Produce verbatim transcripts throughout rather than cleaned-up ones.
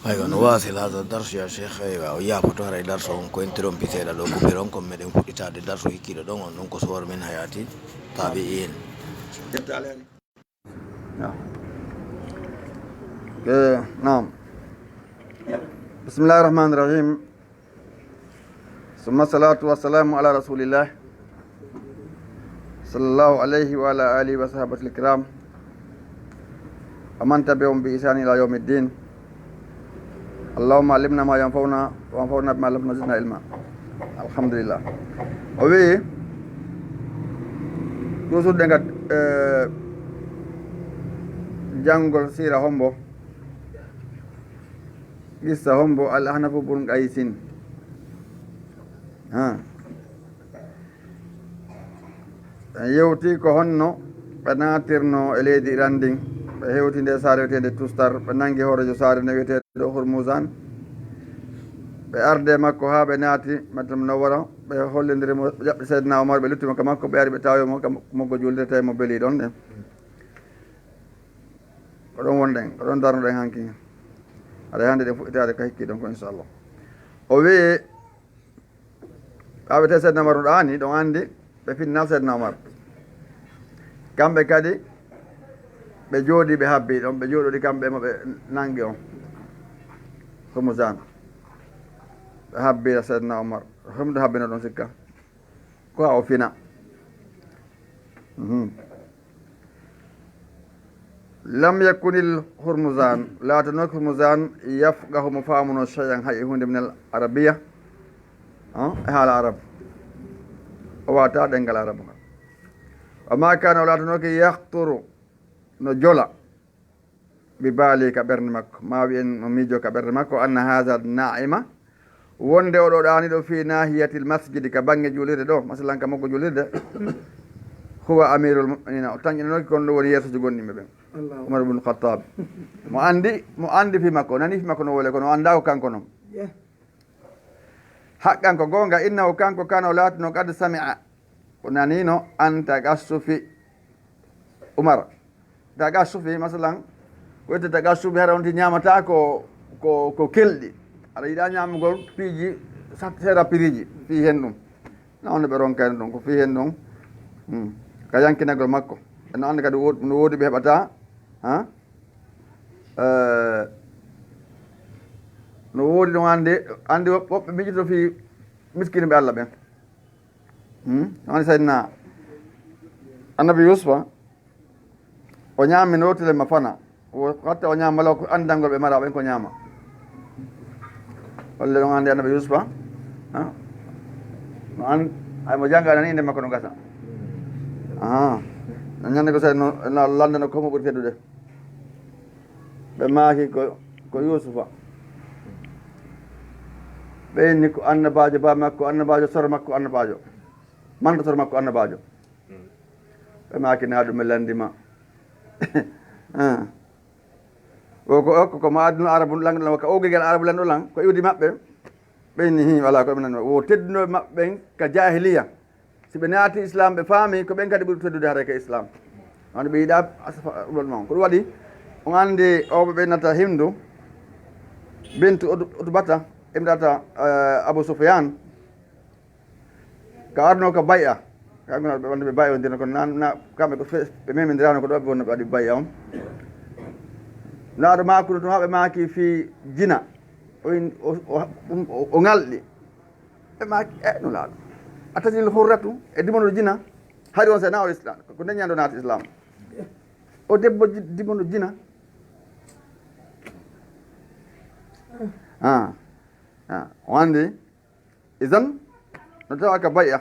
Aywa, no wasil hada darsu ya sheikh. Aywa, o yaafoto haray darsu on ko interrompi seeɗa ɗo, kupiron kon meɗen fuɗɗitaade darsu hikkiiɗo ɗon on, ɗum ko suwar min hayati tabi'in. Naam. Eh, naam. Bismillahir Rahmanir Rahim. Summa salatu wa salamu ala Rasulillah, sallallahu alayhi wa ala alihi wa sahabatihi al-kiram, wa man tabi'ahum bi ihsan ila yawmiddin. Allahumma allimna ma yanfa'una wa anfa'na bima allamtana wa zidna ilma. Alhamdulillah. O wi'i, toujours ɗen ka, eh, janngol siira hombo, qissa hombo Al-Ahnafu bun Qaysin. Ha. En yewti ko honno ɓe naatirno e leydi Iran ndin. Ɓe hewti nde saare wiyeteende Tustar, ɓe nangi hooreejo saare nde wiyeteeɗo Hormuzan. Ɓe arde makko haa ɓe naati Madina Munawwara, ɓe hollindiri mo, ɓe ƴaɓɓi Seydina Omar, ɓe lutti mo ka makko, ɓe ari ɓe tawi mo ka makko juulde, tawi mo beli ɗon ɗen. Ko ɗon wonɗen, ko ɗon darnoɗen hanki. Aɗa hannde ɗen fuɗɗitaade ka hikki ɗon ko inchallah. O wi'i, ɓaawo te Seydina Omar ɗaani, ɗon anndi ɓe finna Seydina Omar. Kamɓe kadi, ɓe jooɗi, ɓe habbi ɗon, ɓe jooɗoɗi kamɓe mo ɓe nangi on. Hormuzan. Ɓe habbira Seydina Omar. Homɗo habbino ɗon sikka? Ko haa o fina. Mhm. Lam yakunil Hormuzan, laatanooki Hormuzan yafqahu mo faamuno shay'an hay e huunde minal arabiya, ah, e haala arab. O waata ɗenngal arab ngal. Wa ma kana, o laatanooki yahturu no jola bi bali ka ɓernde makko, ma wi'en no miijo ka ɓernde makko, anna hadha na'ima, wonde oɗo ɗaaniɗo fi nahiyatil masjidi, ka bannge juulirde ɗo, masalan ka makko juulirde, huwa amirul mu'minina, o tanƴinanooki kon ɗo woni yeeso jogonndiɓe ɓen. Allahu Umar ibn Khattab. Mo anndi, mo anndi fi makko, o nani fi makko no wole, kono o anndaa ko kanko non. Yeah. Haqqan ko goonga, innahu kanko kana o laatino qad sami'a, o nanino an tagassufi Umar. Tagassufi, masalan, ko itte tagassufi hara on ti ñaamata ko, ko, ko kelɗi. Aɗa yiɗa ñaamugol piiji sa-, seera piriiji, fii hen ɗum. Na on ɓe ronkayno ɗum, ko fii hen ɗum. Hmm. Ka yankinagol makko. En anndi kadi wo-, no woodi ɓe heɓata, ha? Eh, no woodi ɗum anndi, anndi wo-, woɓɓe miijito fii miskiino ɓe Allah ɓen. Hmm? Woni Seydina Annabi Yusufa, o ñaami no tele ma fana. O, hatta o ñaama law ko anndangol ɓe mara ɓen ko ñaama. Walla ɗon anndi Annabi Yusufa, ha? No an-, ay mo jannga nani innde makko no gasa. Aha. No ñande ko Seydina, no, no lanndano ko mo ɓuri teddude. Ɓe maaki ko, ko Yuusufa. Ɓe inni ko annabaajo, baa makko annabaajo, soro makko annabaajo. Manto soro makko annabaajo. Ɓe maaki na ɗum ɓe lanndi ma. Ah. O ko, o ko, ko ma aduna arabu lanɗo lan, ka ogegel arabu lanɗo lan, ko iwdi maɓɓe. Ɓe inni, hi, wala ko ɓe nanno. Wo teddunooɓe maɓɓe ɓen ka jaahiliya. Si ɓe naati Islam, ɓe faami ko ɓen kadi ɓuri teddude haray ka Islam. Wano ɓe yiɗa asafa ɗum ɗon. Ko ɗum waɗi, on anndi o ɓe ɓe nata Hindu, bintu Utu-, Utbata, imrata, eh, Abu Sufyan. Ka arno ka bay'a. Ka arno ɓe wonde ɓe bay'a wondirno kono na, na, kamɓe ko fe-, ɓe memindirano ko ɗo ɓe wonno ɓe waɗi bay'a on. Laaɗo maakuno to haɓe maaki fii jina. O in-, o, o, o, o ŋalɗi. Ɓe maaki, e, Nulaaɗo. A tasil hurratu, e dimono jina, hari on se na o Islam. Ko ndeññando naati Islam. O debbo ji-, dimono jina. Ah. Ah. O anndi, izan, no tawa ka bay'a.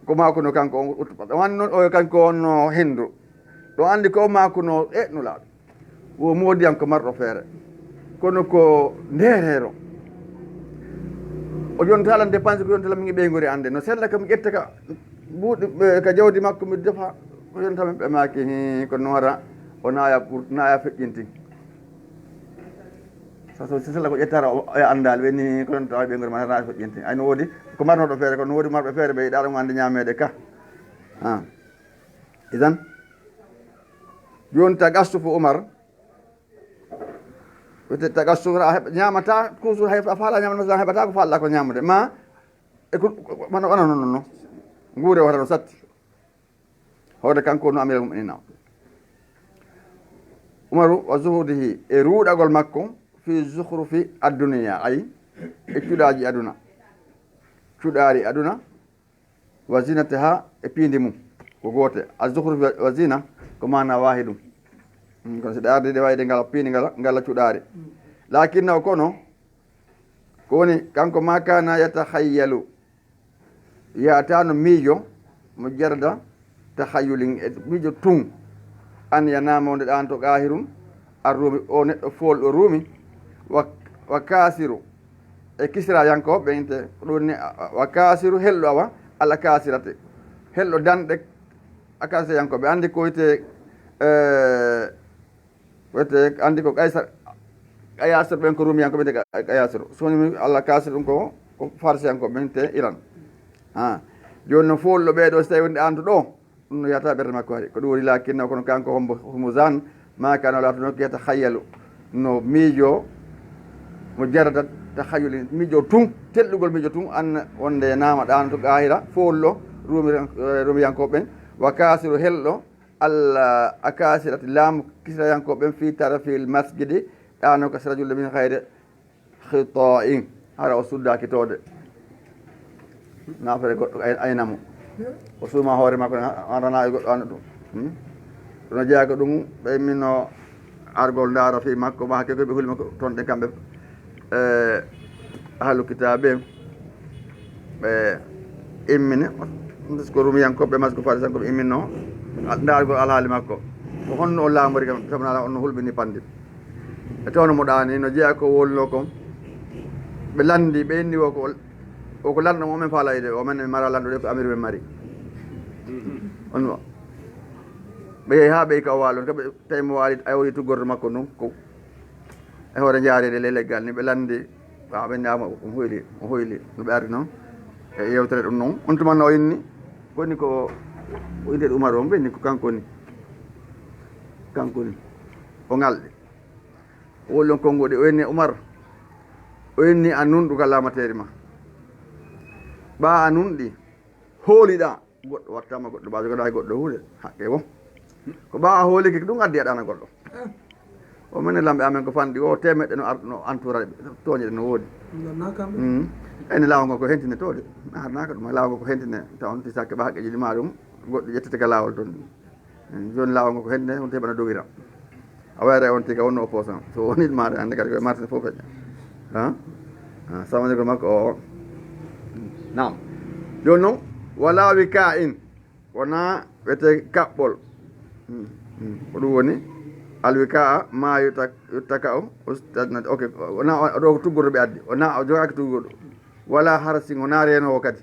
Ko maakuno kanko on Utba. O anndi noon o kanko on no Hindu. Ɗo anndi ko o maakuno, e, Nulaaɗo. Wo moodiyanko marɗo feere. Kono ko ndeereero. O yonta lan dépense ko yonta lan min ɓeygori annde. No sella kam ƴetta ka buuɗi, eh, ka jawdi makko mi defa ko yonta min ɓe maaki, hi, kono noon hara o naaya ɓur-, naaya feƴƴinti. Sa so sella ko ƴettara o, o anndaali ɓe ni ko yonta ɓeygori ma hara naaya feƴƴinti. Ay no woodi ko marnoɗo feere, kono no woodi marɓe feere ɓe yiɗa ɗum annde ñaameede ka. Ah. Idan, jooni ta gastu fo Umar, Wiyete taqassur, a heɓa, ñaamata, toujours hay a faala ñaamata, masala heɓata ko faalɗa ko ñaamude. Ma, e ko, wano, wano non, non, non. Nguure wata no satti. Hoore kanko no amiral mu'minin o. Umaru wa zuhudihi, e ruuɗagol makko, fi zukhrufi ad-dunya, ay, e cuɗaaji aduna. Cuɗaari aduna, wa zinatiha, e piindi mum, ko goote. Az-zukhruf wa zina, ko maana waahidum. Mm, kono si ɗaarde ɗe wayde ngala piindi ngala, ngala cuɗaari. Lakinnahu kono, ko woni, kanko ma kana yatakhayyalu, yaatano miijo, mujarrada takhayyulin, e miijo tun, an yanama wonde ɗaanto qaahirun, ar-Rumi, o neɗɗo foolɗo Rumi, wa, wa Kasiru, e Kisra yanko ɓen te, ko ɗum ni, a, a, wa Kasiru helɗo awa, ala Kasirate, helɗo danɗe a Kasira yanko ɓe, andi ko wite, eh, wite, andi ko Kaysar, Kayasir ɓen ko Rumi yanko ɓe te Ka-, Kayasir, so woni Allah Kasir ɗum ko, ko Farsi yanko ɓen te Iran. Ha. Joni no foolɗo ɓeɗo, so tawi wonde anto ɗo, ɗum no yata ɓernde makko hari. Ko ɗum woni lakinna kono kanko hombo Humuzan, ma kana laatuno ko yata khayyalu. No miijo, mo jarata takhayyuli, miijo tun, telɗugol miijo tun, an wonde naama ɗaano to qaahira, foolɗo, Rumi, eh, Rumiyankoɓe ɓen, wa Kasiru helɗo, Allah a Kasirati laamu Kisrayankoɓe ɓen fi tarafil masjidi, ɗaano ka sera julde min khayre, khita'in, hara o suddaaki toode. Naafere goɗɗo ay-, ayna mo. O suuma hoore makko, na-, arana e goɗɗo andu ɗum. Hmm? Ɗum no jeyaa ko ɗum, ɓe min no argol ndaara fii makko, ma hakke ko ɓe huli makko toon ɗen kamɓe, eh, ahlu kitaabe, ɓe immini, parce que Rumiyankoɓe, parce que Farisankoɓe imminno, a-, ndaargol alhaali makko. Ko honno o laamori kam, sabu na on no hulɓini pandi. E tawno mo ɗaani, no jeyaa ko wolno kon. Ɓe landi, ɓe inni wo ko, wo ko lanɗo mo men faalayde, o men mara lanɗo de ko amir men mari. On mo. Ɓe yehi haa ɓe ka o waalo, ka ɓe tawi mo waali, a woni tuggordo makko ndun, ko e hoore njaarede le leggal ni, ɓe landi, ɓa ɓe ndama, o hoyli, o hoyli, no ɓe ardi non. E yewtere ɗum non, on tuma no o inni, koni ko, o innde Umar on, ɓe inni ko kanko ni. Kanko ni. O ngalɗi. O woni ɗon konnguɗi, o inni Umar, o inni a nunɗu ka laamateeri ma. Ɓa a nunɗi, hooliɗa, goɗɗo wattama goɗɗo, ɓa jogoɗa goɗɗo huude, haqqe wo. Ko ɓa a hoolike, ɗum addi a ɗaana goɗɗo. O menen lamɓe amen ko fanɗi o, temeɗɗe no ar-, no antura ɓe, tooñe ɗe no woodi. Mm. Ene laawol ngol ko hentine toode, arnaka ɗum, laawol ngol ko hentine, taw on ti sakke ɓa haqqeji ɗi ma ɗum, goɗɗi ƴettete ka laawol toon. Jooni laawol ngo ko hennde, on teɓana dogira. A wayre on tiga wonno opposant. So woni maare hannde kadi ko e marché fof feƴƴa. Ha? Ha, samanirgo makko o. Naam. Jooni noon, wala wika in. Wona wiyete kaɓɓol. Hmm, hmm. Ko ɗum woni alwika ma yutta-, yuttaka o, ustad-, ok, wona o, ɗo ko tuggorɗo ɓe addi. Wona o jogaaki tuggorɗo. Wala harsin, wona reenoowo kadi.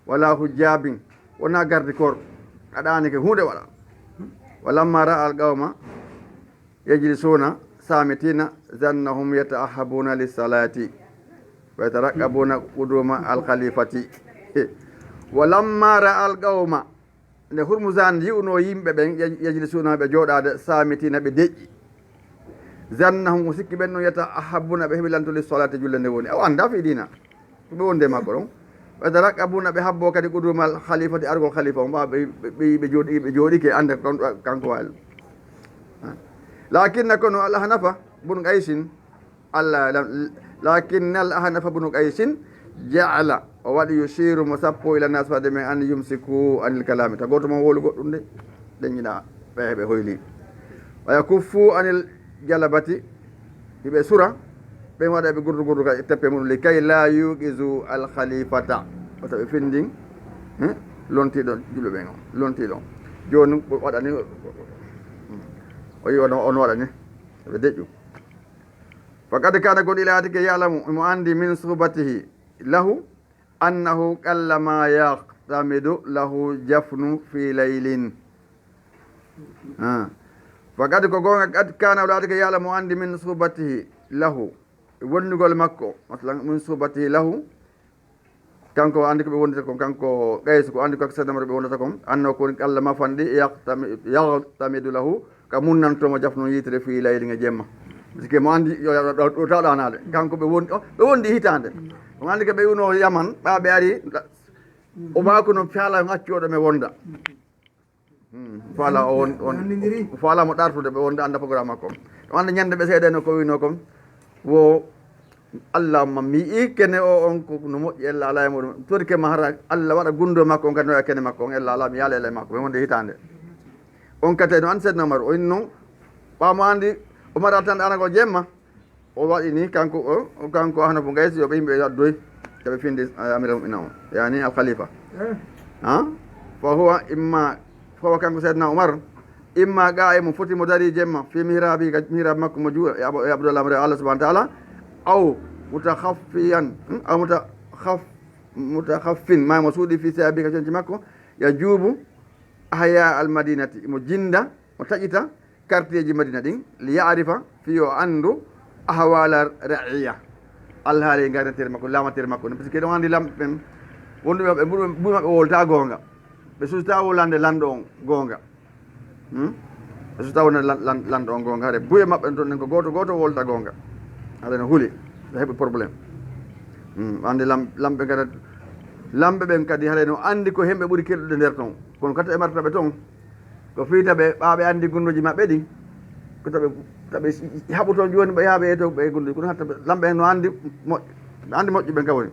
Wala hujjabin, wona garde corps, a ɗaanike huunde waɗa. Walamma ra'a al qawma yajlisuna samitina zannahum yata'ahhabuna lissalati wa yataraqqabuna quduma al khalifati. Walamma ra'a al qawma, nde Hurmuzan yi'uno yimɓe ɓen, yaj-, yajlisuna ɓe jooɗaade, samitina ɓe deƴƴi. Zannahum, o sikki ɓen ɗon yata'ahhabuna ɓe heɓi lanto lissalati julle nde woni. O annda fii diina. Ɓe wonde makko ɗon. Ɓe taraqqabuna, ɓe habbo kadi qudumal khalifati, argol khalifa on, ɓa ɓe, ɓe, ɓe, ɓe jooɗi, ɓe jooɗike, ande ko kanko, kanko waali. Lakinna kono Al Ahnafa bun Qaysin, Allah, la-, lakinna Al Ahnafa bun Qaysin ja'ala, o waɗi yushiru mo sappo ila nas fade men an yumsiku anil kalami. Ta goto mo wolu goɗɗum de. Ɗeññina ɓe, ɓe hoyni. Wa yakuffu anil jalabati, hiɓe sura, ɓe waɗa ɓe gurdu gurdu ka teppe mum, li kay la yuqizu al khalifata. Wata ɓe findin, eh, lontiɗo julɓe ɓen on, lontiɗo. Jooni ko waɗani, o yi on, on waɗani, ɓe deƴƴu. Faqad kana, goɗɗo ila atike ya'lamu, mo andi min suhbatihi lahu, annahu qallama yaqtamidu lahu jafnu fi laylin. Ah. Faqad, ko goonga, qad kana, o laatike ya'lamu, o andi min suhbatihi lahu, wonnugol makko, masalan, min suhbatihi lahu, kanko andi ko ɓe wondita kon, kanko Qaysu ko andi ko Seydina Umar ɓe wondata kon, annahu ko woni qallama fanɗi, yaqtami-, yaqtamidu lahu, ka munnantomo jafnu yitere fi laylin e jemma. Parce que mo anndi yo, yo, yo, yo taw ɗaanaade. Kanko ɓe wondi, o, ɓe wondi hitaande. On anndi ko ɓe wonno Yaman, ɓa ɓe ari, o maa ko no faalaa on accu oɗo mi wonda. Hmm, faalaa o won, on, faalaa mo ɗartude ɓe wonda annda programme makko. On anndi ñande ɓe seedeno ko wino kon, wo Allahumma mi yi'i kene o on ko no moƴƴi ella alaa e muɗum. Torike ma hara Allah waɗa gunndo makko on kadi no e kene makko on ella alaa mi yaala ella e makko. Ɓe wonde hitaande. On kadi no anndi Seydina Umar, o inni non, ɓaawo mo anndi Umar altan ɗaanagol jemma, o waɗi ni kanko, o, kanko Ahnafu Gaysi, yo ɓe yimɓe addoy, yo ɓe findi, eh, Amiral Mu'minin on, yani Al Khalifa. Eh. Ha? Fa huwa imma, fa huwa kanko Seydina Umar, imma qa'imun, foti mo dari jemma, fi mihrabi, ka mihrab makko mo ju-, e Abu-, e Abdullah mo Allah subhanahu wa ta'ala, aw mutakhaffiyan, hmm? Aw mutakhaf-, mutakhaffin, ma mo suuɗi fi siyabi ka conci makko, yajubu ahya al madinati, mo jinda, mo taƴita, quartier ji Madina ɗin, li ya'rifa, fii o anndu, ahwala ra'iya. Alhaali gaynateeri makko, laamateeri makko. Parce que ɗon anndi lamɓe ɓen, wonduɓe maɓɓe, ɓuri maɓɓe wolta goonga. Ɓe suusta wolande lanɗo on goonga. Hmm? Ɓe suusta wolande lan-, lan-, lanɗo on goonga. Hare buye maɓɓe ton ɗen ko gooto, gooto wolta goonga. Hare no huli, ɓe heɓi problème. Hmm. Anndi lam-, lamɓe kadi, lamɓe ɓen kadi hare no anndi ko hemɓe ɓuri kelɗude nder ton. Kono kadi e martaɓe ton, ko fii taɓe ɓaaɓe anndi gunndooji maɓɓe ɗin, ko taɓe, taɓe haɓu toon jooni ɓe yaaɓe e to ɓe gunndooji, kono hatta ɓe, lamɓe en no anndi moƴƴ-, ɓe anndi moƴƴuɓe ɓen ka woni.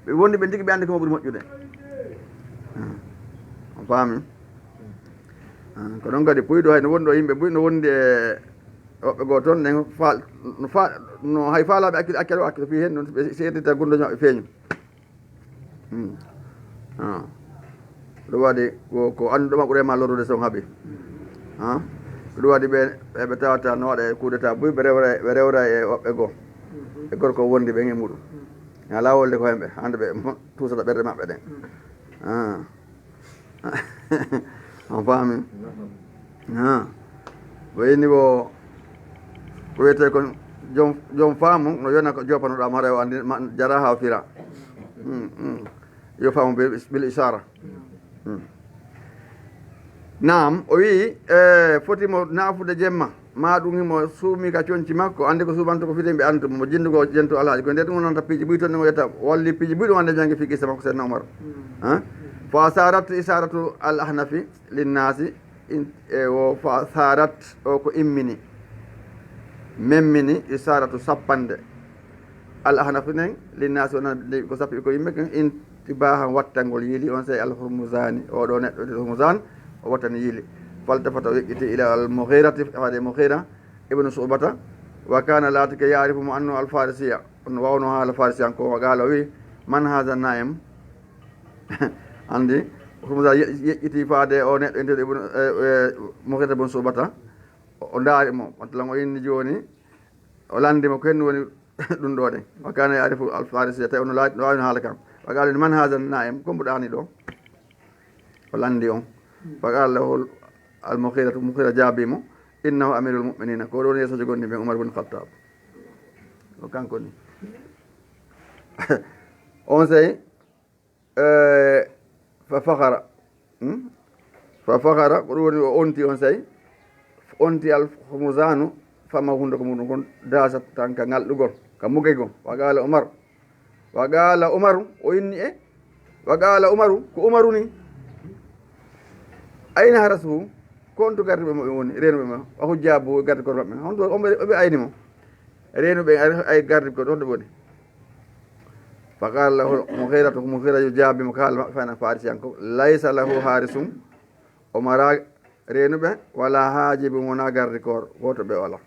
Ɓe wondi ɓe ndigi ɓe anndi ko mo ɓuri moƴƴude. Hmm. On faami? Hmm. Ko ɗon kadi puyɗo hay no wondi ɗo yimɓe buy no wondi e woɓɓe goo toon, nen faal-, no fa-, no hay faalaaɓe accil-, accalo accilo fii heen, noon ɓe seedita gunndooji maɓɓe feeñu. Hmm. Ah. Ɗum waɗi ko, ko annduɗo maɓɓe ɓuree ma lorrude son haɓi. Ah. Ɗum waɗi ɓe, ɓe, ɓe tawata no waɗa e coup d'État buy, ɓe rewra, ɓe rewra e woɓɓe goo. E gorko wondi ɓen e muɗum. Alaa wolde ko hemɓe, hande ɓe mo-, tuusata ɓerɗe maɓɓe ɗen. Ah. On faami? Ha. Ko ini wo, ko wiyetee kon jom, jom faamu, no yona ko jopanoɗaa mo, hara o anndi ma, jara haa fira. Hmm, hmm. Yo faamu bil, bil isara. Hmm. Naam, o wi'i, e, foti mo naafude jemma, ma ɗum himo suumi ka conci makko, anndi ko suubanto ko fiti ɓe antu mo, jindugol jento alhaaji, ko nder ɗum wonanta piiji buy ton, ɗum o yetta, walli piiji buy ɗum wonde jangi fi qissa makko Seydina Umar. Hmm. Ha? Fa sarat isaratu al ahnafi linnaasi, in, e wo fa sarat o ko immini, memmini, isaratu sappande. Al ahnafi nen, linnaasi wonande ko sappi ko yimɓe kan, intibahan wattangol yiili, on sey al hurmuzani, o ɗo neɗɗo wiyetee hurmuzan, o wattani yiili. Faltafata o weƴƴiti ila al mughirati, faade mughira, ibnu Shu'bata, wa kana laatike ya'rifu mo annu al farisiya, on wawno haala farisiyan ko, wa qala o wi, man hadha na'im? Anndi, Hurmuza ye-, yeƴƴiti faade o neɗɗo intirɗo Ibnu, e, e, Mughira bun Shu'bata. O, o ndaari mo, wonta lan o inni jooni, o lanndi mo, ko henni woni ɗum ɗo ɗen. Wa kana ya'rifu al-Farisiya, tawi on no laawi, no waawi no haala kan. Wa qala, man hadha na'im? Ko mbo ɗaani ɗo? O lanndi on. Fa qala lahu al-Mughira, Mughira jaabii mo, innahu amirul mu'minina, ko ɗon yeeso jogonɗi ɓen Umar bun Khattab. Ko kanko ni. On sey, Eh, fa fakhara. Hmm? Fa fakhara, ko ɗum woni o onti on sey. Onti al Hurmuzanu, fama hunnduko muɗum kon, dasa tan ka ŋalɗugol, ka mugaygon. Wa qala Umar. Wa qala Umaru, o inni e. Wa qala Umaru, ko Umaru ni. Ayna harasuhu, ko on to gardiɓe maɓɓe woni, reenuɓe ma. Wa hujjabu, garde koore maɓɓe. Honto on ɓe, ɓe ayni mo. Reenuɓe ay, ay gardiɓe ko ɗon ɓe woni. Fa qala lahu Mughiratu, Mughira yo jaabi mo, kaala maɓɓe fayna Farisiyanko, laysa lahu harisun, o mara reenuɓe, wala hajibun, wona garde koor, gooto ɓe wala.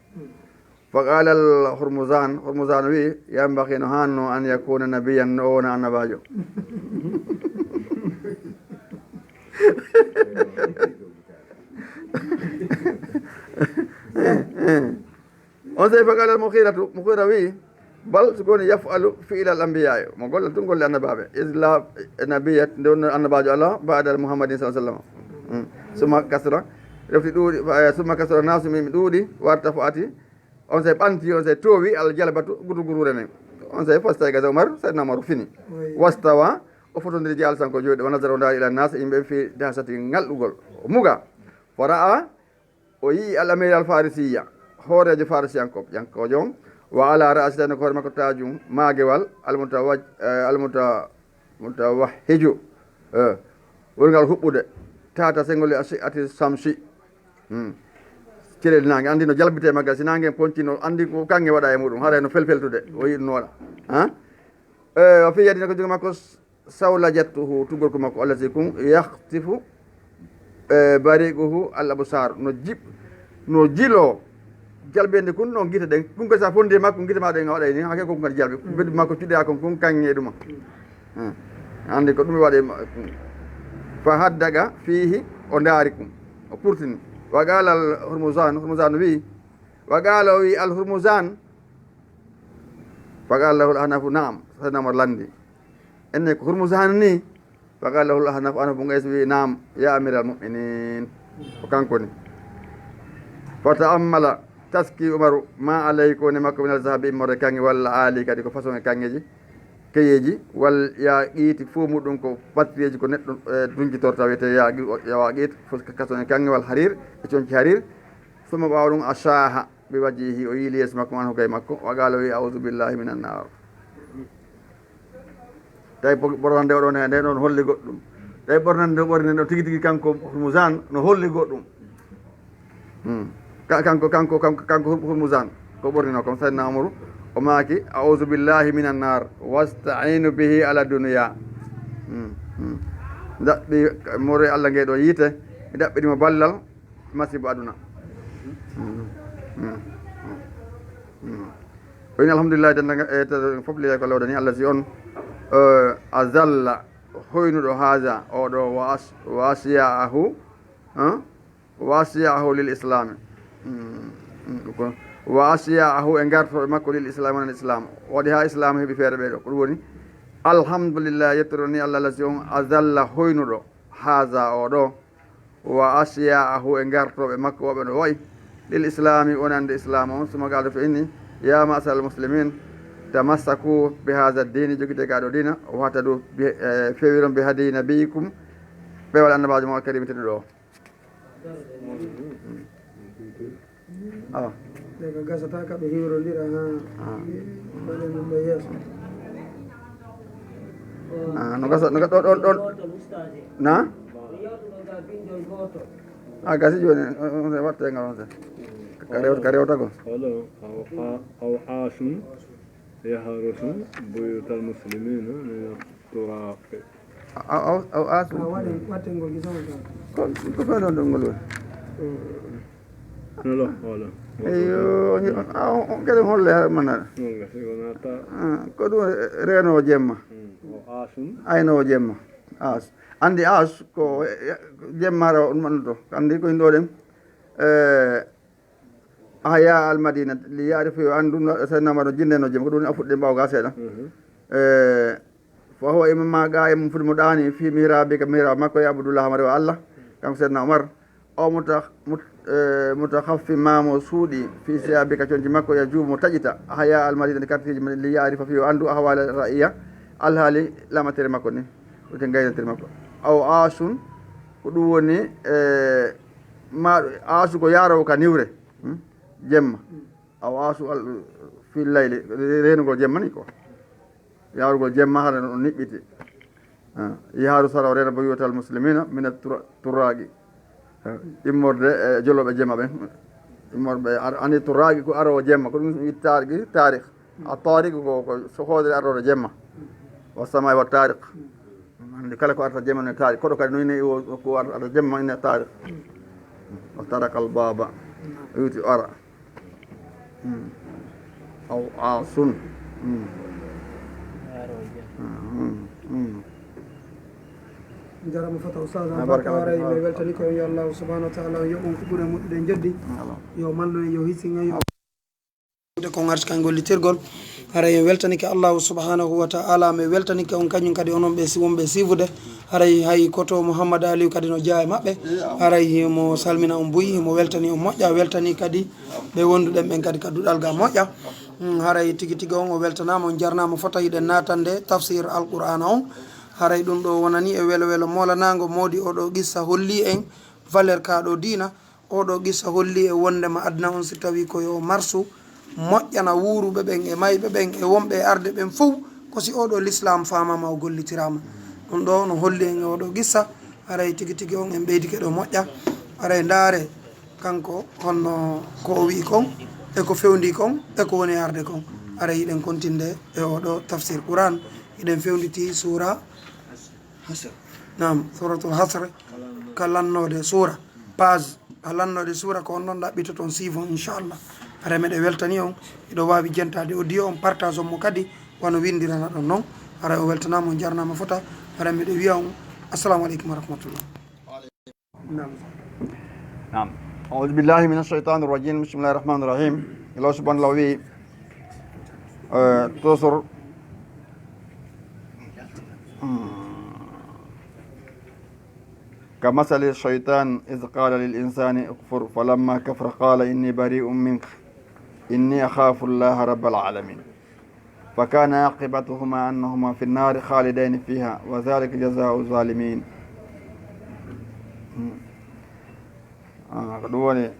Fa qala al Hurmuzan, Hurmuzan wi, yambaghi, no hanno, an yakuna nabiyyan, no o wona annabajo. On sey fa qala al Mughiratu, Mughira wi, bal, so koni yaf'alu fi'la al anbiya, mo golla tun golle annabaaɓe. Is la nabiyya, nde wonno annabaajo Allah, ba'da Muhammadin sallallahu alaihi wasallam. Mm. Summa kasura, refti ɗuuɗi, eh, summa kasura nasu min ɗuuɗi, warta fo ati, on sey ɓanti, on sey towi al jalbatu, gudu gurure nen. On sey fastayqaza Umar, Sayyidina Umar fini. Oui. Wastawa, o fotondiri jalisan ko jooɗi, wa nazara o ndaari ila nas, yimɓe fi dahsati ŋalɗugol. O muga, fo ra'a, o yi'i al amir al farisiya, hooreejo Farisiyankooɓe, yankoojo on, wa ala ra'si, tawi ko hoore makko taajum, maagewal, almutawaj-, eh, almuta-, mutawahhiju, eh, ɓurngal huɓɓude, tahta senngol li ashi'ati samsi. Hmm. Celel naange, anndi no jalbitee maggal, si naange poncino, anndi ko kaŋŋe waɗa e muɗum, haray no felfeltude, o yiɗi no waɗa. Ha? Eh, wa fi yadihi, ko junngo makko, sawlajatuhu, tuggorko makko, allati kun yakhtifu, eh, bariquhu al absar, no jib-, no jilo jalbende kun, no gite ɗen, kun ko sa fondi e makko, gite ma ɗen a waɗay ni, hake ko kun kadi jalbi, beddu makko cuɗɗa kon, kun kaŋŋe ɗuma. Hmm. Anndi ko ɗum waɗi ma-, fa haddaqa fihi, o ndaari kun, o purtini. Wa qala al hurmuzan, hurmuzan wi, wa qala o wi al hurmuzan, fa qala lahu al ahnafu, na'am, Sayyidina Umar lanndi. Enne ko Hurmuzan ni, fa qala lahu al ahnaf, Ahnaf bun Qais wi, na'am, ya amir al mu'minin. Ko kanko ni. Fa ta'ammala, taski Umaru, ma alayhi, ko woni makko, min al zahabi, immorde kaŋŋe, walla ali, kadi ko façon e kaŋŋeeji, keyeeji, wal yaqiiti, fof muɗum ko battereeji, ko neɗɗo, eh, duncitorta, wiyetee yaqi-, yawaqiit, fof ko façon e kaŋŋe, wal harir, e conci harir. Summa, ɓaawo ɗum, ashaaha bi wajhihi, o yiili yeeso makko, anhu, gay makko, wa qala, wi, a'udhu billahi minan nar. Tawi bo-, ɓornande o ɗon, he nde ɗon holli goɗɗum. Tawi ɓornande o ɓorni ɗon tigi tigi kanko Hurmuzan no holli goɗɗum. Hmm. Ka-, kanko, kanko, kanko, kanko Hur-, Hurmuzan, ko ɓornino kon, Sayyidina Umaru, o maaki, "A'udhu billahi minan nar, wasta'inu bihi ala dunya." Hmm, hmm. Daɓɓi, moro e Allah nge ɗo yiite, mi daɓɓini mo ballal, masibo aduna. Mm. Mm. Mm. O ini alhamdulillah, denndaangal, e, te-, fof lilay ko lawdani Allah si on, eh, azalla, hoynuɗo haza, oɗo, wa as-, wa asiyaahu, eh, wa asiyaahu lil islami. Mm. Mm, ko, wa asiyaahu e gartoɓe makko lil islami, wonan islam. Waɗi ha islam heɓi feere ɓe ɗo. Ko ɗum woni, alhamdulillah, yettoro ni Allah, Allah si on azalla, hoynuɗo haza, oɗo, wa asiyaahu e gartoɓe makko woɓe no wayi lil islami, wonande islam on, suma qala, to inni, ya ma'sar al muslimin, tamassaku bi hadha ad-din, jogite ka ɗo diina, wahtadu bi, eh, fewiron bi hadi nabiyikum, ɓe wala annabajo mo karim tedduɗo o. Awa. Ɗe ka gasata ka ɓe hiwrondira ha. Ah. Mbaɗen ɗum ɗo yeeso. Ah, no gasa, no ga-, ɗo, ɗo, ɗo. Na? Ah, gasi jooni, on, on, on watte ngal on se. Ka rew-, ka rewtagol. Wala, aw, a-, aw asun yahrusu buyutal muslimina min turaq. Aw, aw, aw, asu. A waɗen, watten ngol gisa on tan. Ko, ko fewndo ɗum ngol woni? Wala, wala. Eyyo, on, on, a, on, on kadi holle ha mana. Wala, si wona ta. Ah, ko ɗum reno jemma. Mm, o asun. Ayno jemma. As. Andi as ko, eh, jemma ra on man to. Andi ko indo ɗen. Eh, Ahya al Madina, li ya'rifu, yo anndu no, Seydina Umar no jinneno jemma, ko ɗum a fuɗɗi mbaaw ga seeɗa. Mhm. Eh, fa huwa imma ga e mum fuɗi mo ɗaani, fi mihrabi, ka mihrab makko, ya Abdullah, hama rewa Allah, kanko Seydina Umar, o muta-, mut-, eh, mutakhaffi, ma mo suuɗi, fi siyabi, ka conci makko, ya juubo mo taƴita, ahya al Madina, ɗi quartier ji Madina, li ya'rifa, fi o anndu, ahwala ra'iya, alhaali lamatere makko ni, wiyete ngaynatere makko. Aw asun, ko ɗum woni, eh, ma, asu ko yaarowo ka niwre. Hmm? Jemma. Aw asu al-, fil layli, re-, reenugol jemma ni ko. Yaarugol jemma hara no niɓɓiti. Ah, yahrusu, o reena buyutal muslimina min at-tura-, turaqi. Ah, immorde e joloɓe jemma ɓen. Immorde ar-, ani turaqi ko arowo jemma, ko ɗum wi'i tarqi, tariq. A tariq ko, ko so hoodere arore jemma. Wa samai wa tariq. Andi kala ko arta jemma ne taari. Koɗo kadi no ine o, ko ar-, arta jemma ine taari. O taraka al baba. O witi o ara. Hmm. Aw asun. Hmm. Hmm, hmm. Jarama fota Oustaz. Ah, barakallahu. Haray mi weltani ko yo Allah subhanahu wa ta'ala yo on ko ɓuri moƴƴude joddi. Yo mallu en, yo hisin en, yo de ko ngarti kan gollitirgol. Haray en weltanike Allahu subhanahu wa ta'ala, mi weltanike on kañum kadi onon ɓe si-, wonɓe siifude. Haray hay koto Mouhammad Aliou kadi no jeyaa e maɓɓe. Haray himo salmina on buy, himo weltani on moƴƴa, weltani kadi ɓe wonduɗen ɓen kadi ka duɗal ga moƴƴa. Mm, haray tigi tigi on o weltanaama, on jarnaama fota hiɗen naatande tafsir Alqur'aana on. Haray ɗum ɗo wonani e welo welo moolanaango moodi oɗo qissa holli en valeur ka ɗo diina. Oɗo qissa holli en wondema aduna on, si tawi ko yo marsu moƴƴana wuuruɓe ɓen e mayɓe ɓen e wonɓe e arde ɓen fow, ko si oɗo l'islam faamama, o gollitiraama. Ɗum ɗo no holli en e oɗo qissa, haray tigi tigi on en ɓeydike ɗo moƴƴa. Haray ndaare kanko honno ko o wi'i kon, e ko fewndi kon, e ko woni e arde kon. Haray hiɗen kontinde e oɗo tafsir Qur'an, hiɗen fewnditi suura Hasr. Naam, Suuratul Hasr, ka lannoode suura. Page, ka lannoode suura, ko on ɗon ɗaɓɓitoton suivant, inchallah. Haray miɗo weltani on, hiɗo waawi jentaade audio on, partage on mo kadi, wano windirana ɗon non. Haray o weltanaama, on jarnaama fota. Haray miɗo wiya on, assalamu aleykum wa rahmatullah. Naam. Naam. A'uuzu billahi mina shaytaani rajiim. Bismillahi rahmaani rahiim. Allah subhaanahu wa ta'aalaa wi'i, eh, toujours, hmm. كمثل الشيطان إذ قال للإنسان اكفر فلما كفر قال إني بريء منك إني أخاف الله رب العالمين. فكان عاقبتهما أنهما في النار خالدين فيها وذلك جزاء الظالمين. Ah, ko ɗum woni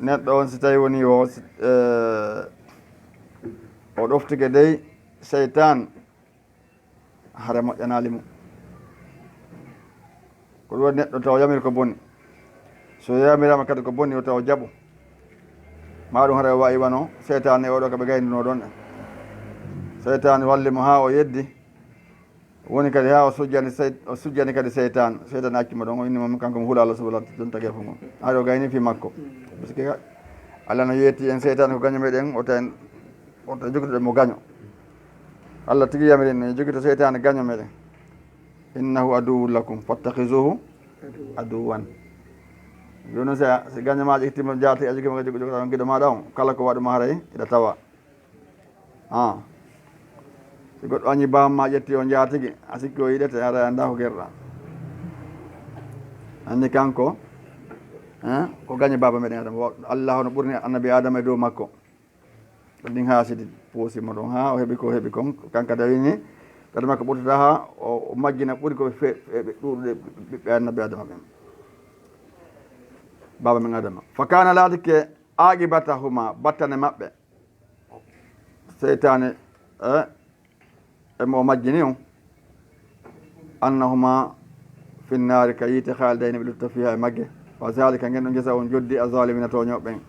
neɗɗo on, si tawi woni o, eh, o ɗoftike dey seytaan, hara moƴƴanaali mo. Ko ɗum waɗi neɗɗo tawa yamiri ko boni. So yamiraama kadi ko boni, o tawa jaɓu. Ma ɗum hara o wayi wano seytaane oɗo ka ɓe gaynduno ɗon. Seytaane walli mo haa o yeddi. Woni kadi haa o sujjani sey-, o sujjani kadi seytaane. Seytaane acci mo ɗon, o inni mo kanko mo hula Allah subhanahu wa ta'ala, ɗon tagi e fof ngon. Haa o gayni fii makko. Parce que Allah no yetti en seytaane ko gaño meɗen, o tawi en, o tawi jogitoɗen mo gaño. Allah tigi yamiri en, en jogito seytaane gaño meɗen. Innahu aduwwun lakum fattakhizuhu aduwwan. Jooni si a, si gaño ma ƴetti mo jaati, a jogi mo jogi, jogi, jogi, giɗo maɗa on, kala ko waɗu ma haray, ida tawa. Ah. Si goɗɗo añi baam ma ƴetti on jaatigi, a sikki o yiɗete, haray a anndaa ko gerɗa. Anndi kanko, eh, ko gaño baaba meɗen Adama. Wa-, Allah hono ɓurni annabi Adama e dow makko. Ɗin haasidi puusi mo ɗon haa o heɓi ko o heɓi kon. Kanka dawini, kadi makko ɓurtata haa o, o majjina ɓuri ko fe-, fe-, ɓe ɗuuɗude ɓiɓɓe annabi Adama ɓen. Baaba men Adama. Fa kaana laatike aaqibatahuma, battane maɓɓe. Seytaane, eh, e mo majjini on. Annahuma fi nnaari, ka yiite, khalidayni, ɓe lutta, fiha, e magge. Wa zalika, ngen ɗon jazaa'u, joddi, az-zaalimiina, tooñooɓe ɓen.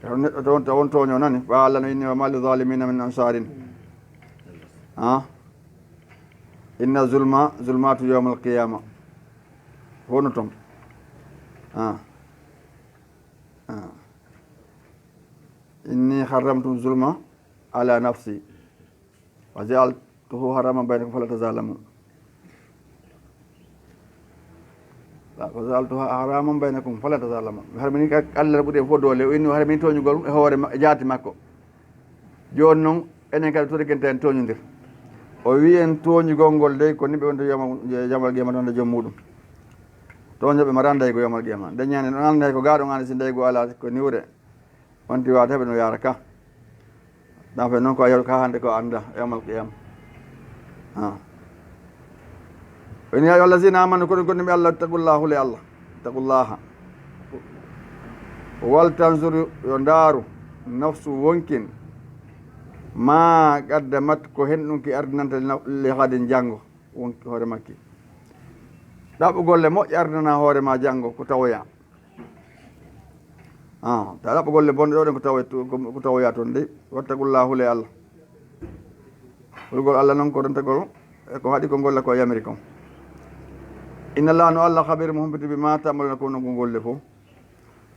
E on neɗɗo toon, taw on tooño nani, fa Allah no inni, wa ma li zaalimiina min ansaarin. Ah? Inna zulma, zulmaatu yawmal qiyaama. Hono ton. Ah. Ah. Inni harramtu zulma ala nafsi. Wa ja'altuhu haraman baynakum fala tazalamu. Wa ja'altuhu haraman baynakum fala tazalamu. Mi harmini ka Allah ɓuri en fof doole. O inni o harmini tooñugol e hoore ma-, e jaati makko. Jooni noon, enen kadi toriken taw en tooñondir. O wi'i en tooñugol ngol dey ko niɓe wonde yawmal, yawmal qiyama ɗon e joom muɗum. Tooñooɓe mara ndaygo yawmal qiyama. Nde ñande ɗon annday ko gaaɗon andi si ndaygo alaa ko niwre. Wonti waade heɓe no yaara ka. Ɗan fe noon ko a yaru ka hannde ko annda yawmal qiyama. Ah. O inni, ya ayyuhal lazina amanu, kono gonɗinɓe Allah, ittaqullaha, hule Allah. Ittaqullaha. Wal tanzur, yo ndaaru, nafsu, wonkin, ma qaddamat, ko hen ɗum ki ardinanta li na-, li ghadin, janngo, wonki hoore makki. Ɗaɓɓu golle moƴƴe ardinana hoore ma janngo ko tawoya. Ah, ta ɗaɓɓa golle bonɗe ɗo ɗen ko tawa, ko, ko tawoya toon de. Wattaqullaha, hule Allah. Hulgol Allah noon ko rentagol e ko haɗi ko golla ko yamiri kon. Inna Allah no Allah khabir mo humpiti bima ta'maluna ko wonno ko golle fof.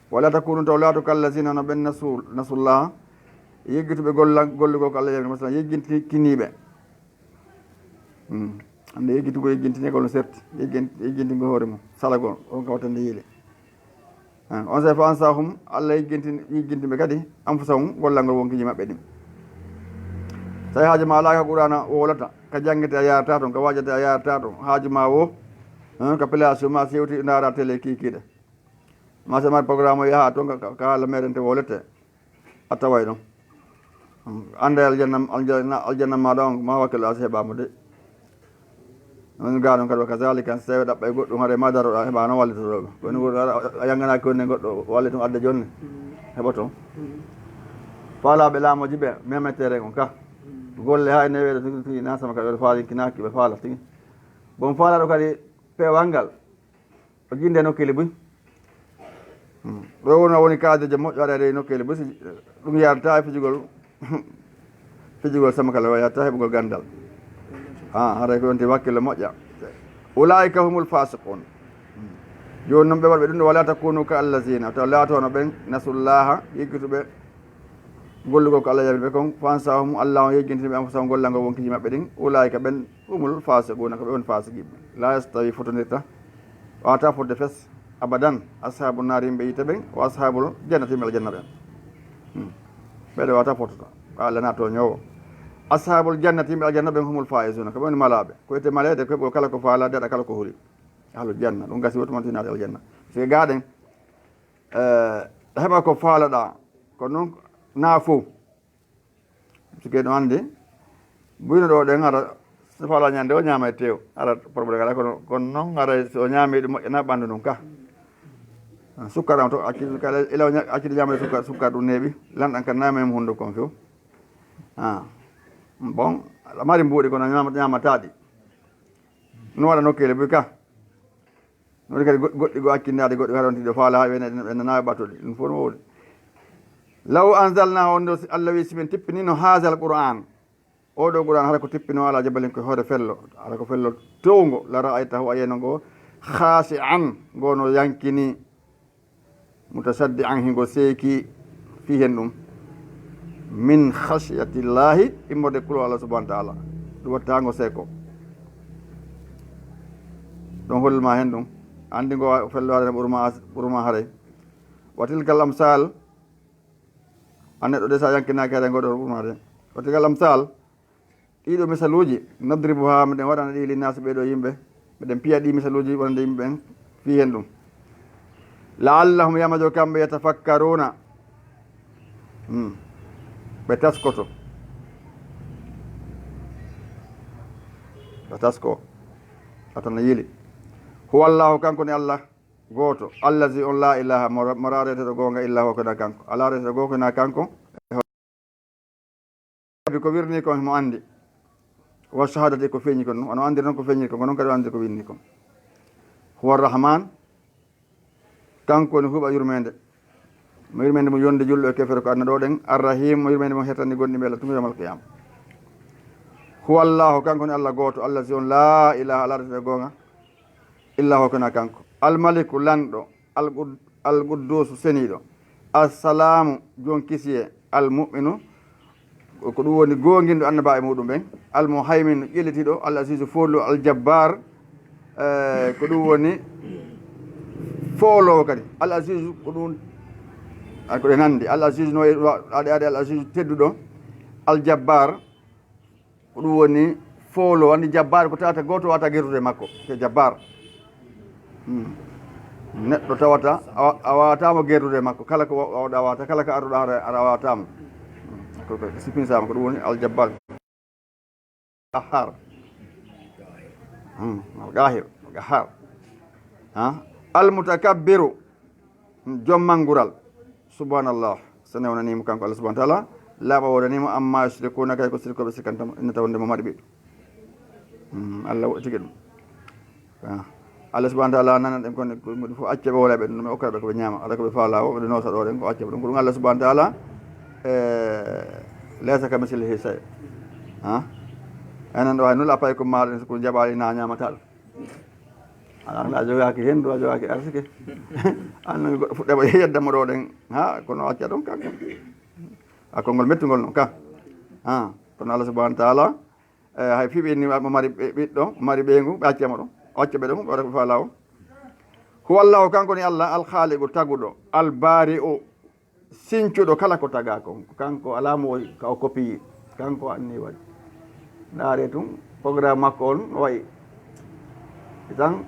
Wala takunu taw laato kallazina no ɓen nasu, nasullaha. Yeggituɓe golla, gollugol ko Allah yamiri, masalan, yegginti kiniiɓe. Hmm. Hannde yeggitugol yeggintine ko no serti. Yegginti, yeggintingol hoore mum. Salagol, on kawtande yiile. Ah, on sey fa ansahum, Allah yeggintin-, yeggintin ɓe kadi, anfusahum, gollal ngol wonkiji maɓɓe ɗin. Tawi haaju ma alaa ka Qur'aana wowlata, ka janngete a yaarata toon, ka waajate a yaarata toon, haaju ma wo, eh, ka place ma sewti ndaara télé kiikiiɗe. Ma so mari programme o yaha toon ka, ka, ka haala meɗen te wowlete. A taway ɗon. Annda aljanna, aljanna, aljanna maɗa on, ma wakkil a heɓaama de. On gaa ɗon kadi, wa kazalika, so tawi ɗaɓɓa e goɗɗum, haray ma daroɗa heɓa no wallitoɗo ɓe. Ko ni woni a, a yanganaki wonde goɗɗo wallitum adda jonne. Heɓoto. Faalaaɓe laamuji ɓe, memetere on ka. Golle ha ene weeɗa tigi tigi na sama ka ɓe faali kinaki ɓe faala tigi. Bon faalaɗo kadi peewal ngal. O jinde nokkeeli buy. Hmm. Ɗo woni, woni kaadeejo moƴƴo aɗa rewi nokkeeli buy. Si ɗum yarata e fijugol, fijugol sama kala o yarata heɓugol gandal. Ah, haray ko yonti wakkilo moƴƴa. Ulaika humul fasiqun. Hmm. Jooni noon ɓe waɗɓe ɗum ɗo, wala takunu ka allazina, taw laatono ɓen, nasullaha, yeggituɓe gollugol ko Allah yamiri ɓe kon, fa ansahum, Allah on yejjintini ɓe anfusahum gollal ngol wonkiji maɓɓe ɗin, ulaika ɓen humul fasiquna, ko ɓe woni fasiqiɓe. La yastawi, fotondirta, wata fotde fes, abadan, ashabu nari yimɓe yiite ɓen, wa ashabul jannati yimɓe aljanna ɓen. Hmm. Ɓeɗe wata fotota, ko Allah na toñowo. Ashabul jannati yimɓe aljanna ɓen humul faizuna, ko ɓe woni malaɓe. Ko wiyete maleede, ko heɓugol kala ko faala, daɗa kala ko huli. Ahlul janna, ɗum gasi woto man tinaade aljanna. Parce que gaɗen, eh, heɓa ko faalaɗa, ko noon na fof. Parce que ɗum anndi, buyno ɗo ɗen ara, so faala ñande o ñaama e tew, ara problème ala, kono, kono noon ara so o ñaami ɗum moƴƴana ɓanndu ɗum ka. Ah, sukkar on to, acci, kala, ila o ña-, acci ñaama e sukkar, sukkar ɗum neeɓi, lanɗan ka naama e hunnduko on few. Ah, bon, aɗa mari mbuuɗi kono ñaama, ñaamataɗi. No waɗa nokkeele buy ka. Woni kadi go-, goɗɗi go accindaade, goɗɗi haɗonti ɗo faala, ɓe na-, ɓe nana ɓe ɓattude. Ɗum fof no wowde. Law anzalna on ɗo, si Allah wi, si min tippinino haazal Qur'an, oo ɗoo Qur'an, hara ko tippinoo ala jabalin ko hoore fello, hara ko fello towngo, la ra'aytahu, a yiyayno ngo, khaashi'an, ngo no yankini, mutasaddi'an, hingo seeki fii hen ɗum, min khashyatillahi, immorde kulol Allah subhanahu wa ta'ala, ɗum watta ngo seeko. Ɗum holluma hen ɗum, anndi ngo wa-, fello haray ɓurma as-, ɓurma haray. Wa tilkal amsal, a neɗɗo de sa yankinaaki haray ngo ɗo ɓurma de. Wa tilkal amsal, ɗiɗo misaluuji, nadribuha, miɗen waɗana ɗi linnaasi ɓee ɗoo yimɓe, miɗen piya ɗi misaluuji wonande yimɓe ɓen fii hen ɗum. La'allahum, yamajo kamɓe, yatafakkaruna, hmm, ɓe taskoto. Ɓe tasko. Atana yili. Huwallahu, kanko ni Allah gooto. Allazi, on la ilaha, mo, mo raareteɗo goonga illa huwa, ko na kanko. Alaa raareteɗo goonga ko na kanko. Bi ko wirni kon himo anndi. Wa shahadati, ko feeñi kon, wano anndiri non ko feeñi kon, ko non kadi o anndiri ko wirni kon. Huwa Rahman, kanko woni huuɓa yurmeende. Mo yurmeende mo yonde julɗo e kefere ko aduna ɗo ɗen. Ar-Rahim, mo yurmeende mo hertani gonɗi ɓe Allah tun yawmal qiyama. Huwa Allahu, kanko woni Allah gooto, Allah si on la ilaha, ala rete goonga, illa huwa, ko na kanko. Al-Maliku, lanɗo, Al-Qud-, Al-Quddusu, seniiɗo. Assalaamu, jon kisiyee. Al-Mu'minu, ko ɗum woni goonginɗo annabaaɓe muɗum ɓen. Al-Muhayminu, ƴellitiiɗo. Al-Azizu, fooluɗo. Al-Jabbar, eh, ko ɗum woni fooloowo kadi. Al-Azizu, ko ɗum, ay, ko ɗe nanndi. Al-Azizu no wa-, aɗe, aɗe, Al-Azizu tedduɗo. Al-Jabbar, ko ɗum woni foolo, anndi jabbaare ko tawata gooto wata gertude e makko, ko jabbaar. Hmm. Neɗɗo tawata a wa-, a wawata mo gertude e makko, kala ko wa-, wawɗa wawata, kala ko arruɗa aɗa, aɗa wawata mo. Hmm. Ko, ko sipinsama, ko ɗum woni aljabbaar. Qahhar. Hmm. Alqahir, alqahhar. Ha? Almutakabbiru. Joom manngural. Subhanallah. So newnaniima kanko Allah subhanahu wa ta'ala, laaɓa woodaniima, amma yushrikuna, kay ko sirkooɓe sikkanta mo, inna tawnde mo maɗi ɓiɗɗo. Hmm, Allah woɗɗitike ɗum. Ah. Allah subhanahu wa ta'ala nana ɗen kon, ko ɗum fof acca ɓe wowla ɓe, ɗum ɗum ɓe okkata ɓe ko ɓe ñaama, ala ko ɓe faala o, ɓe noosa ɗo ɗen, ko acca ɓe ɗum, ko ɗum Allah subhanahu wa ta'ala, eh, laysa kamithlihi shay. Ha? Enen ɗo hay nula pay ko maaɗa, so ko jaɓaali na ñaamata ɗum. Aɗa annda a jogaaki henndu, a jogaaki arsike. An nani goɗɗo fuɗɗe mo yedda mo ɗo ɗen. Ha, kono o acca ɗon kanko. A konngol mettungol non ka. Ha, kono Allah subhanahu wa ta'ala, eh, hay fii ɓe ni mo mari ɓe-, ɓiɗɗo, mari ɓeyngu, ɓe acca mo ɗon. O acca ɓe ɗon, ɓe waɗa ko faala o. Huwa Allahu, kanko ni Allah, al khaliqu, taguɗo, al bari'u, sincuɗo kala ko tagaa kon. Kanko alaa mo ka o kopiyi. Kanko anni waɗi. Ndaare tun, programme makko on no wayi. Tan,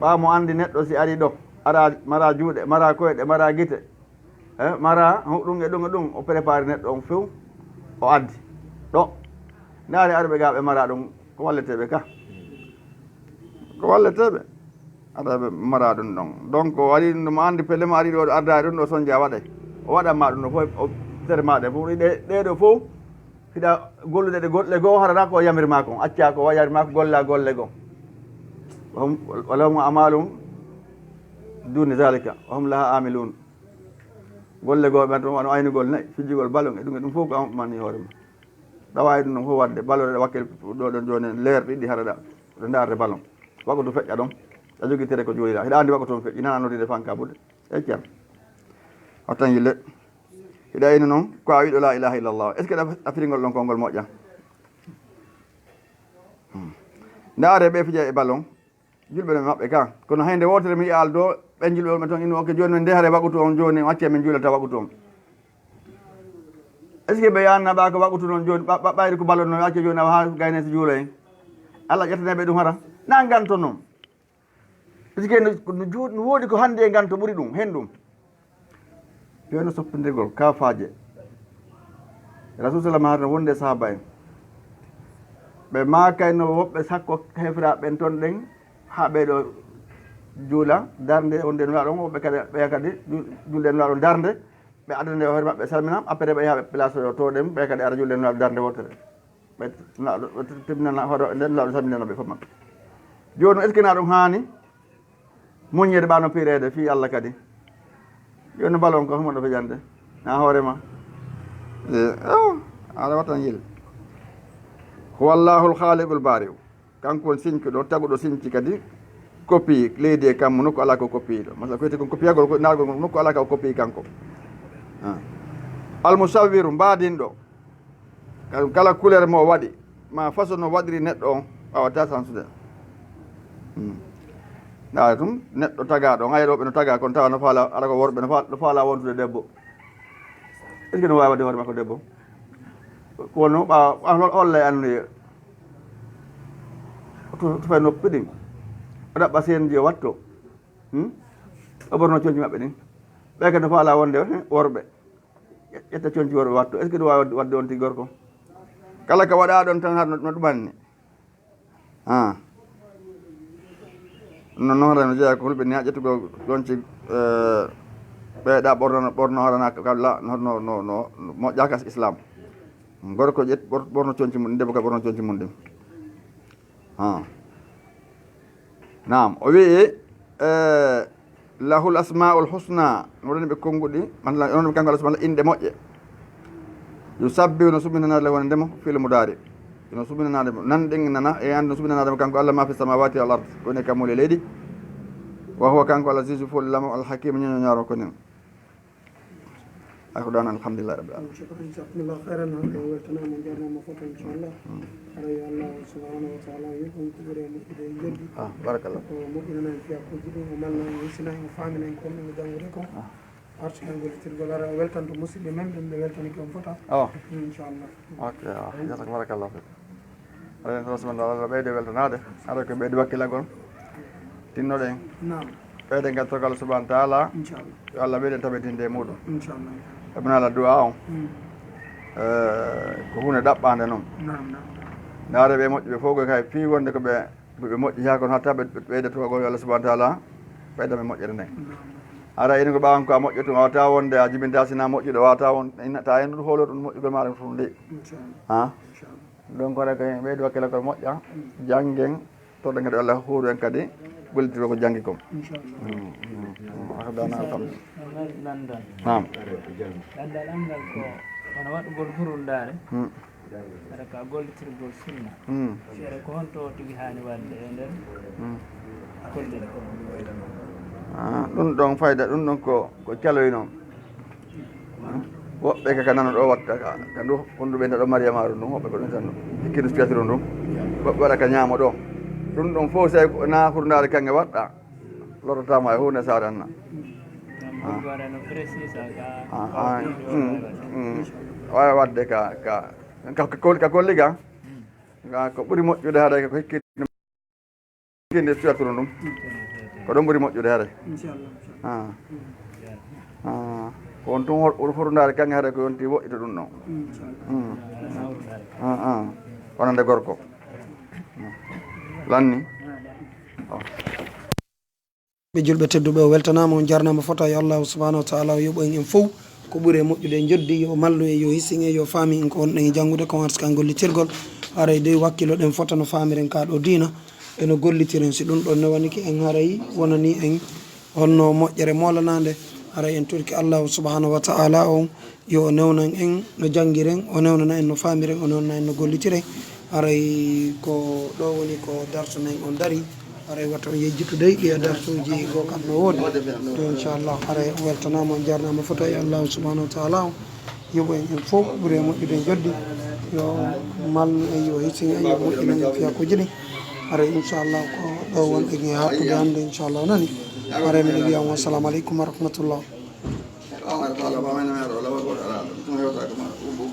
ɓaa mo anndi neɗɗo si ari ɗo, ara, mara juuɗe, mara koyɗe, mara gite, eh, mara hu-, ɗum e ɗum e ɗum, o prépare neɗɗo on few, o addi. Ɗo, ndaare arɓe ga ɓe mara ɗum, ko walleteɓe ka. Ko walleteeɓe. Aɗa ɓe mara ɗum ɗon. Donc, o ari ɗum, mo anndi pelle mo ari ɗo, arda ɗum ɗo sonja waɗay. O waɗan ma ɗum ɗo fof, o tere ma ɗe fof. Ɗe, ɗe ɗo fof, hiɗa gollude ɗe golle goo, harana ko o yamir ma kon. Acca ko o yamir ma ko golla golle goo. Wa hum, wa lahum a'malun duni zalika. Wa hum laha amilun. Golle goo ɓen ɗum, wano aynugol nayi, fijjugol balon e ɗum, e ɗum fof ko an mani hoore ma. Ɗawa e ɗum ɗon fof waɗde, balon ɗe wakkil ɗo ɗon jooni leer ɗiɗi hara ɗa, ɗo ndaarde balon. Wakkutu feƴƴa ɗon, a jogitere ko juulira. Hiɗa anndi wakkutu on feƴƴi, nana noddude fanka buɗe. E ceer. Wattan yille. Hiɗa ino noon, ko a wiɗo la ilaha illallah. Est-ce que ɗa, a firingol ɗon konngol moƴƴa? Hmm. Ndaare ɓe fija e balon. Julɓe no maɓɓe ka. Kono hay nde wootere mi yi'aali ɗo, ɓen julɓe wonɓe toon, ino, ok, jooni nde hare waqutu on, jooni on acci men juulata waqutu on. Est-ce que ɓe yaanna ɓa ko waqutu noon jooni, ɓa, ɓa, ɓayri ko ballon noon, acca jooni awa haa gayne so juuloyen? Allah ƴettanay ɓe ɗum hara? Na nganto noon. Est-ce que no, no ju-, no woodi ko hannde e nganto ɓuri ɗum, hen ɗum? Yo no soppindirgol kaafaaje. Rasul sallam harno wonde e sahaaba en. Ɓe maakayno woɓɓe sakko heefiraaɓe ɓen toon ɗen, haa ɓee ɗo juula darnde wonde no ɗon, woɓɓe kadi, ɓeya kadi ju-, julde no ɗon darnde, ɓe addande hoore maɓɓe salmina, après ɓe yaha ɓe place o to ɗen, ɓe kadi ara julde no darnde wootere. Ɓe na-, ɓe tribunal na hoto nden laaɗo salminana ɓe fof maɓɓe. Jooni est-ce que na ɗum haani muññeede ɓa no piireede fii Allah kadi? Jooni balon ko homo ɗo fijande? Na hoore ma. Eh, oh, aɗa watan yil. Huwa Allahul Khaliqul Bari'u. Kanko woni siñcuɗo, taguɗo siñci kadi. Koppi leydi e kammu nokku alaa ko koppi ɗo. Masala ko wiyetee kon koppiyagol ko naagol nokku alaa ka o koppi kanko. Ah. Al musawwiru, mbaadinɗo. Ka-, kala couleur mo o waɗi, ma façon no waɗiri neɗɗo on, wawata sansude. Hmm. Ndaare tum, neɗɗo tagaaɗo, ŋayre woɓɓe no tagaa, kono tawa no faala, ara ko worɓe no faala, no faala wontude debbo. Est-ce que no waawi waɗde hoore makko debbo? Ko wonno ɓa, ɓa hol-, holla e annuye. To, to fay noppi ɗin. O ɗaɓɓa C N J o watto. Hmm? O ɓorno coñci maɓɓe ɗin. Ɓe kadi no faala wonde, eh, worɓe. Ƴe-, ƴetta coñci worɓe watto. Est-ce que ɗum waawi waɗde, waɗde on tigi gorko? Kala ko waɗaa ɗon tan, har no, no ɗumanni. Ah. No, no, hono no jeyaa ko hulɓe ni, a ƴettugo coñci, eh, ɓeyɗa ɓorno, ɓorno harana kala, no, no, no, no, moƴƴaaka e Islam. Gorko ƴet-, ɓor-, ɓorno coñci mum, debbo ka ɓorno coñci mum ɗin. Ah. Naam, o wi'i, eh, lahul asmaul husna, no woni ɓe konnguɗi, man la, on kanko Allah subhanahu wa ta'ala inɗe moƴƴe. Yusabbihu no suɓinanaade lahu wonande mo, fi'lu mudaari. No suɓinanaade mo, nan ɗen nana, e anndu no suɓinanaade mo kanko Allah ma fi samawati wal ard, ko woni e kammuuli e leydi. Wa huwa kanko Allah, al azizu fo lamo, al hakim ñoño ñaaro ko nen. Ay ko ɗon, alhamdulillahi rabbil alamin. Shukran, jazakumullahu khairan. On weltanaama, on jarnaama fof, inchallah. Mm. Aɗa yo Allah subhanahu wa ta'ala yoɓ on ko ɓuri e moƴƴude e njoɓdi. Ah, barakallah. Ko moƴƴinana en fiyakuuji ɗin, o malla en, o hisina en, o faamina en ko ɗum ɓe janngude ko. Ah. Arti en gollitirgol, ara o weltanto musidɓe men ɓen, ɓe weltanike on fota. Awa. Inchallah. Ok, awa. Jazakum barakallahu fik. Aɗa en tan subhanahu wa ta'ala ɓeyde weltanaade. Aɗa ko ɓeyde wakkilagol. Tinnoɗen. Naam. Ɓeyde ngattorgal subhanahu wa ta'ala. Inchallah. Yo Allah ɓeyden tabitinde e muɗum. Inchallah. Eɓe nala du'a on. Mm. Eh, ko huunde ɗaɓɓaande noon. Naam, naam, naam. Ndaare ɓe moƴƴuɓe fof ko kay fii wonde ko ɓe, ko ɓe moƴƴi haa kono hatta ɓe, ɓe ɓeyda toogol yo Allah subhanahu wa ta'ala ɓeyda ɓe moƴƴere nden. Naam, naam. Ara ino ko ɓaawan ko a moƴƴo tun, a wata wonde a jibinta sina moƴƴuɗo, wata won, ina, ta en ɗum hoolo ɗum moƴƴugol maaɗa ɗum ɗi. Inchallah. Ha? Inchallah. Donc, ko rek ɓeydu wakkilagol moƴƴa, janngen, to ɗen kadi Allah huuru en kadi, gollitirgol ko janngi kon. Inchallah. Mm, mm, mm. Ahdana alhamdulillah. Naam. Landal an ngal ko wona waɗugol hurundaare. Mm. Hara ka gollitirgol sunna. Mm. Feere ko honto tigi haani waɗde e nder Mm. golle ɗe? Ah, ɗum ɗon fayda, ɗum ɗon ko, ko caloy noon. Woɓɓe ka, ka nano ɗo watta ka, ka ndu, kondu ɓe ɗo Mariyamaaru ndun, woɓɓe ko ɗum tan, ikkino siyatiru ndun. Woɓɓe waɗa ka ñaamo ɗo. Ɗum ɗon fof, so ko na hurndaare kanŋe waɗɗa, lortotaama e huunde saare anna. Ah. Ah, ah, mm, mm. Waawi waɗde ka, ka, ka, ka, ka golli ga. Ga ko ɓuri moƴƴude haɗa ko hikki. Kende siyatoro ɗum. Ko ɗon ɓuri moƴƴude hare. Inchallah, inchallah. Ah. Ah. Ko on tun hor-, hor-, hurndaare kanŋe hare ko yonti woɗɗito ɗum ɗon. Inchallah. Mm. Ah, ah. Wonande gorko. Lanni. Ɓe julɓe tedduɓe, o weltanaama, on jarnaama fota. Yo Allahu subhanahu wa taala o yoɓo en en fof ko ɓuri e moƴƴude e joddi, yo mallu en, yo hisin en, yo faami en ko wonɗen e janngude, ko wonata kan gollitirgol. Haray dey wakkiloɗen fota no faamiren ka ɗo diina, e no gollitiren. Si ɗum ɗon newanike en, haray wonani en honno moƴƴere moolanaande. Haray en torki Allahu subhanahu wa taala on yo o newnan en no janngiren, o newnana en no faamiren, o newnana en no gollitiren. Haray ko ɗo woni ko darsu men on dari. Haray wata on yejjitu dey ɗiya darsuuji goo kam no woodi. To inchallah, haray on weltanaama, on jarnaama fota e Allahu subhanahu wa taala on yoɓo en en fof ɓuri e moƴƴude en joddi. Yo mallu en, yo hisin en, yo moƴƴinan en fiyakuuji ɗin. Haray inchallah ko ɗo wonɗen e hattude hannde inchallah nani. Haray miɗo wiya on assalamu aleykum wa rahmatullah.